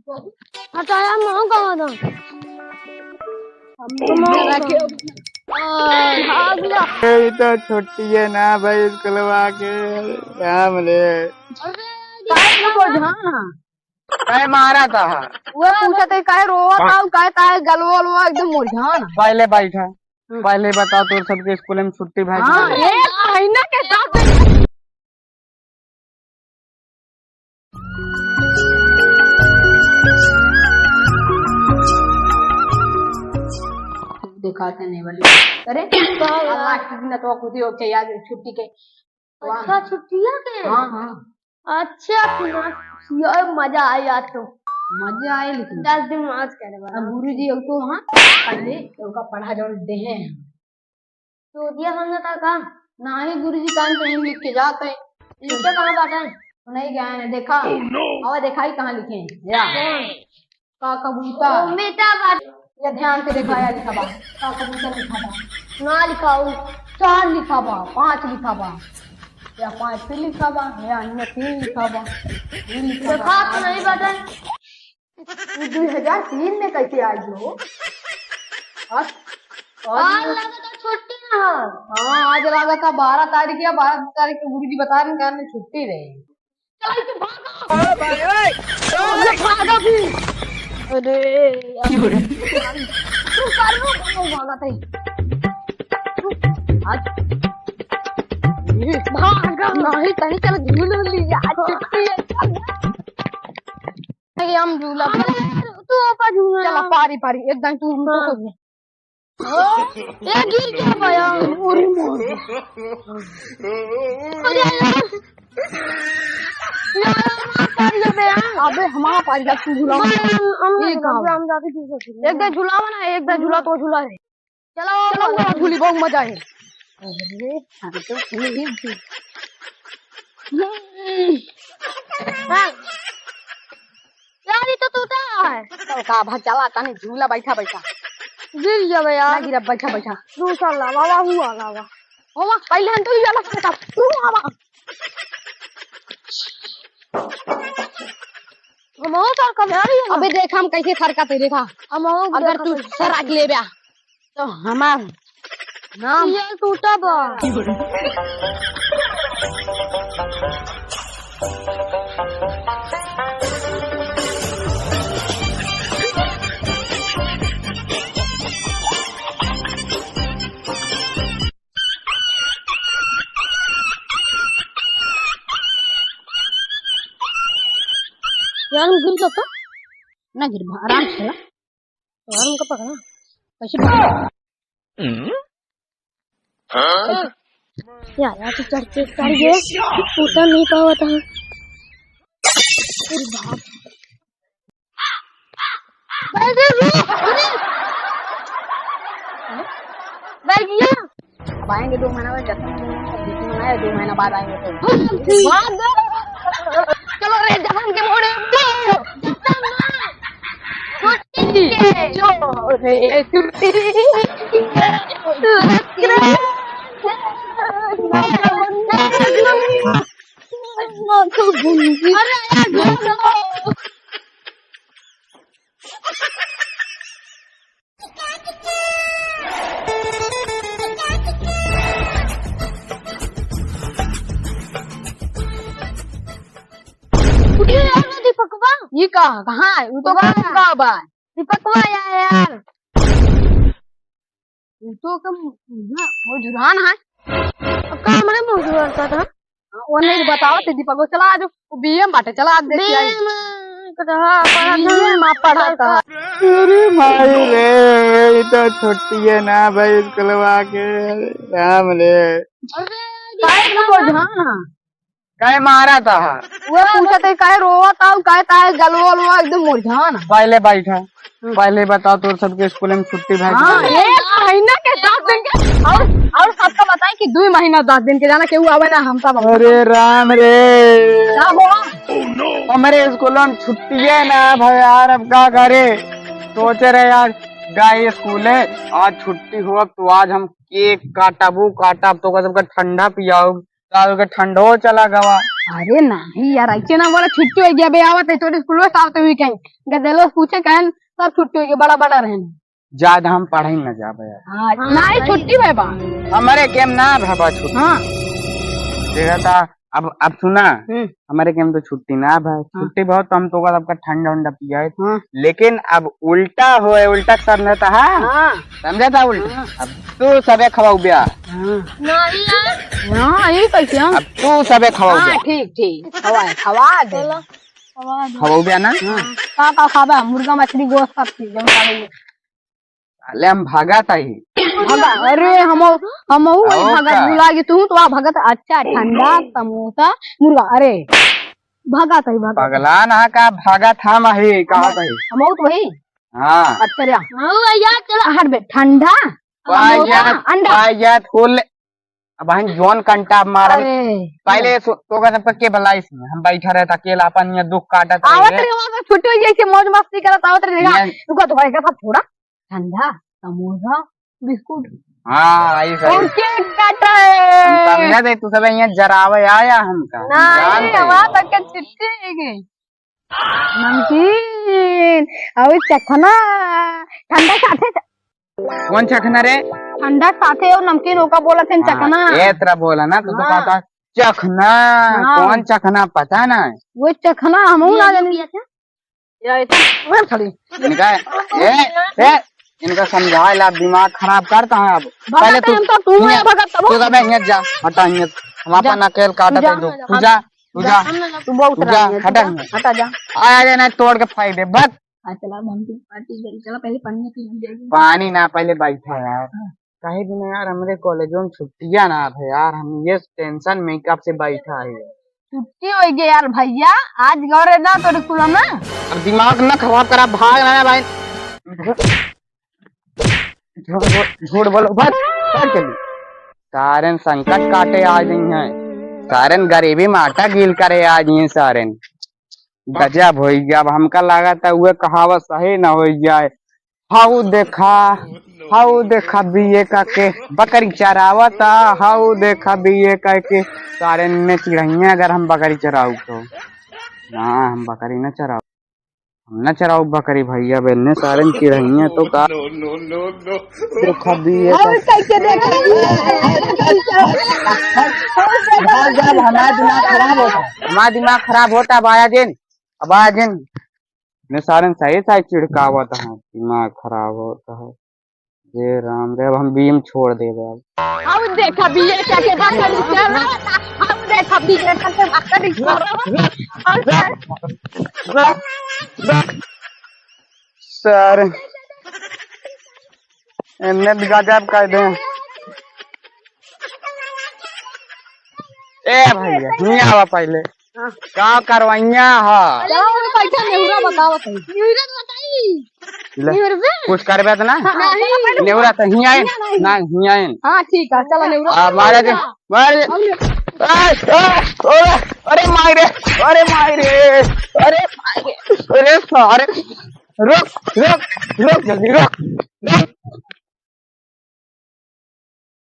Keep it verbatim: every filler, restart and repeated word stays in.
हटाया, माँ कहाँ था? हम तो माँ कहाँ था? आ, भाग ला। ये तो छुट्टी है ना भाई स्कूलवा के, क्या मिले? अरे, काहे मुरझान? काहे मारा था? वो पूछा थे, काहे रोवा था, काहे, काहे गलवा, गलवा एकदम मुरझान? पहले बैठा। पहले बताओ, तोर सबके स्कूल में छुट्टी भा हाँ, गया? एक महीना के दस दिन। देखा था नहीं वाली। अरे, तो लास्ट दिन तो खुशी हो के यार छुट्टी के। अच्छा, छुट्टिया के? हाँ, हाँ। अच्छा, खुशी है, मजा आया तो। मजा आए लेकिन। दस दिन मौज करे वाला। अब गुरुजी, अब तो हाँ, पहले ओका पढ़ा जौन देहे हैं। तो दिया समझा था का? नाही गुरुजी, कान पे ही लिख के जाते हैं। लिखे कहाँ बाटे? नहीं गया है, देखा? Oh, no! और देखा ही कहाँ लिखे हैं? या। कौन? का कबूतर। ओ, बेटा बात। या ध्यान से देखा, या लिखा बा। का कबूतर लिखा बा। ना लिखा हो। चार लिखा बा, पाँच लिखा बा। या पाँच फिर लिखा बा, या इनमें तीन लिखा बा। तीन लिखा बा। देखा तो नहीं बाटे। ई दुई हजार तीन में कैसे आई हो? आज, आज आज लगा था छुट्टी ना हो। हाँ, आज लगा था बारह तारीख या बारह तारीख के गुरुजी बता रहे हैं, छुट्टी रहे। चल, तू भागो। अरे भाई, ओए। अरे भागो भी। अरे यार। क्यों रे? तू कर लो, भागो, भागो, भागो। आज भागो। नहीं, तनी चल, झूल लिया, छुट्टी है। ये हम झूला। अरे, तू ऊपर झूला। चला, पारी, पारी, एकदम तू हमको हाँ। खोज। ओ, ये गिर गया भैया। अरे, मार। अरे, यार। यार, हमारा पारी है बे। अबे, हमारा पारी है, तू झूला। मैं, हम, हम ये कहाँ? हम जाके झूल सकते हैं। एक दे झूलावा ना, एक दे झूला तो झूला रे। चलो, चलो, चलो, झूली, बहुत मजा है। अरे, अरे, तो झूली, झूली। हाँ। यार, ये तो टूटा है। तो का भा, चला, तनी झूला, बैठा, बैठा। गिर गया भैया। ना गिरा, बैठा, बैठा। दूसरा लावा, वाह, हुआ लावा। हुआ, पहले हम तो ये वाला करता। तू आवा। हम और सर कब यार ये? अबे देख, हम कैसे सरकत है, देखा। हम और अगर देखा तू कैसे। सरक लेब्या। तो हमार नाम ये टूटा बा। यार, हम गिर जाता। ना गिर, आराम से चला। यार, उनका पकड़ा। कैसे पकड़ा? हाँ? यार, यार, तू चढ़ के चढ़ गए। उतर नहीं पावा था। अरे बाप। बैठ गया, रुक, रुक। बैठ गया। अब आएंगे दो महीना बाद, जब तक छुट्टी मनाए, दो महीना बाद आएंगे तो। भाग। चलो रे, जवान के मोड़े। छुट्टी के। जो रे, छुट्टी। अरे, अरे, उठिए यार, वो दीपकवा। ये का? कहाँ है? वो तो वाह। कहाँ बा? दीपकवा आया यार। वो तो कम, वो जुरान है। अब का हमरे मुँह जुरान का था? हाँ, वो नहीं बताओ, ते दीपक को चला आज, वो बीए में बाटे, चला आज देख के आई। बीए में कहा, पढ़ा था। बीए में पढ़ा था। अरे माई रे, ये तो छुट्टी है ना भाई स्कूलवा के, राम रे। अरे, काहे के बोझा? काहे मारा था? वो पूछा थे, काहे रोवा था, काहे, काहे गलवा, गलवा एकदम मुरझान। पहले बैठा। पहले बताओ, तोर सबके स्कूल में छुट्टी भा हाँ, गई? एक महीना के दस दिन के, और, और सबका बताए कि दुई महीना दस दिन के, जाना केहू आवे ना, हम सब आवे। अरे राम रे। का हुआ? हमारे स्कूल में छुट्टी है ना भाई यार, अब का करे? सोचे रहे यार, गाय स्कूल है, आज छुट्टी हो, अब तो आज हम केक काटब, वो काटब, तो सबका ठंडा पियाओ। काल के ठंडो चला गवा। अरे नाही यार, ऐसे ना बोला, छुट्टी होइ गया बे, आवत है तोरे स्कूल से आवत हुई कहीं। गदेलो पूछे कहन, सब छुट्टी होइ गया, बड़ा बड़ा रहन। ज्यादा हम पढ़े न जाबे यार। हाँ, नाही छुट्टी भय बा। हमरे game ना भय बा छुट्टी। हाँ। देखा था, अब, अब सुना, हम्म। हमरे game तो छुट्टी ना भय। हाँ। छुट्टी बहुत, तो हम तो सबका ठंडा उंडा पियाए। हाँ। लेकिन अब उल्टा होए, उल्टा समझा था, हाँ? हाँ। समझा था उल्टा? हाँ। अब तू सबे खवाऊ ब्या। हाँ। नाही यार। हाँ, ये कैसे, हाँ? अब तू सबे खवाऊ हाँ, ब्या। ठीक, ठीक। खवा, खवा दे। चलो, खवा दे। खवाऊ ब्या ना? हाँ। का, का खाबा? मुर्गा, मछली, गोश्त, सब चीज, जौन खाबे। साले हम भागत ही। भागा, अरे हम, हम वही आओ भागत का? भुला गए, तू तो आ भागत। अच्छा, ठंडा, समोसा, मुर्गा, अरे भागत ही, भागत। पगला ना का भागत हम ही, कहा हम, ही। हम तो वही। हाँ। अच्छा रे। हाँ भैया, चलो। हट बे, ठंडा, समोसा, अंडा। वाह यार, फुल। अब हम जौन कंटा मारा। अरे। पहले सो-, तो का सबका के बलाई इसमें, हम बैठा रहता अकेला, अपन ये दुख काटत रहे। आवत रे, वहाँ पे छुट्टी होइ गई, मौज मस्ती करत आवत रे, देखा, ये तू का तो भाई का सब थोड़ा ठंडा, समोसा, बिस्कुट। हाँ, आई सही। और केक काटा है। हम समझा दे, तू सब यहाँ जरावे आया हमका। नहीं, जानते हमारा हो। तक के छुट्टी होइ गई। नमकीन, और चखना, ठंडा साथे च-, कौन चखना रे? ठंडा साथे और नमकीन ओका बोलत हैं हाँ, चखना। ए तरह बोला ना, तो, तो हाँ। कहता चखना, हाँ। कौन चखना पता ना। वो चखना हमहू ना जानी। या, ये तो, वो खड़ी। इनका, ए, ए, इनका समझाए ला, दिमाग खराब करता है अब। भगत पहले तू, हम तो तू हियाँ, है, भगत तब। तू तो बे हियाँ जा, हटा हियाँ। हम जा। अपन अकेल काटत जा। है, तू, तू जा, तू जा, जा, हम ना जा। तू बहुत तू जा, रानी है, तू हटा जा, हियाँ। हटा जा। आ, आ जा, नहीं तोड़ के फाई दे, बस। हाँ, चला, हम तो पार्टी करी, चला, पहले पानी पी लीजिए। पानी ना, पहले बैठा यार। हाँ। काहे दिन यार, हमरे कॉलेजों में छुट्टियाँ ना है यार, हम ये tension में कब से बैठा है। छुट्टी होइ गई यार भैया, आज गौरे ना तोरे स्कूल में। अब दिमाग ना खराब करा, भाग ना भाई। झूठ बोल-, झूठ बोलो, भाग, भाग चली। सारेन संकट काटे आ गई हैं, सारेन गरीबी में आटा गील करे आ गई हैं, सारेन गजब होइ गया। अब हमका लागत है उहे कहावत सही न होइ जाए। हाउ देखा, हाउ देखा बीए का के बकरी चरावता, हाउ देखा बीए का के। सारेन चिड़ैया अगर हम बकरी चराऊ तो ना, हम बकरी न चराऊ। हम न चराऊ बकरी भैया, बेन्ने सारेन चिड़ैया तो का। देखा बीए का। और कैसे देखा? भाई साहब, हमारा दिमाग खराब होता। हमारा दिमाग खराब होता, अब आया जिन, अब आया जिन। ने सारेन सही सही चिढ़कावत हैं, दिमाग खराब होता है। हे राम रे, अब हम बीम छोड़ देबे अब। अब देखा बीए का के बकरी चरावता, अब देखा बीए का के बकरी चरावता। सर, एन्ने गजब कर दे। ए भैया, हियाँ आवा पहले। हाँ। का करवैया ह? चलो, उन्हें बैठा नेहुरा बतावत है। नेहुरा तो बताई। ले, नेहुरा से? कुछ करबे त ना? हाँ, हाँ, चलो, पहले नेहुरा तो हियाँ आइन। हियाँ आइन। ना, हियाँ आइन। हाँ, ठीक है, चलो, नेहुरा। आ, मारे दे, मारे दे। अरे, अरे, अरे, अरे, माई रे, अरे, माई रे, अरे, माई रे, अरे, सारे, रुक, रुक, रुक, जल्दी रुक, रुक।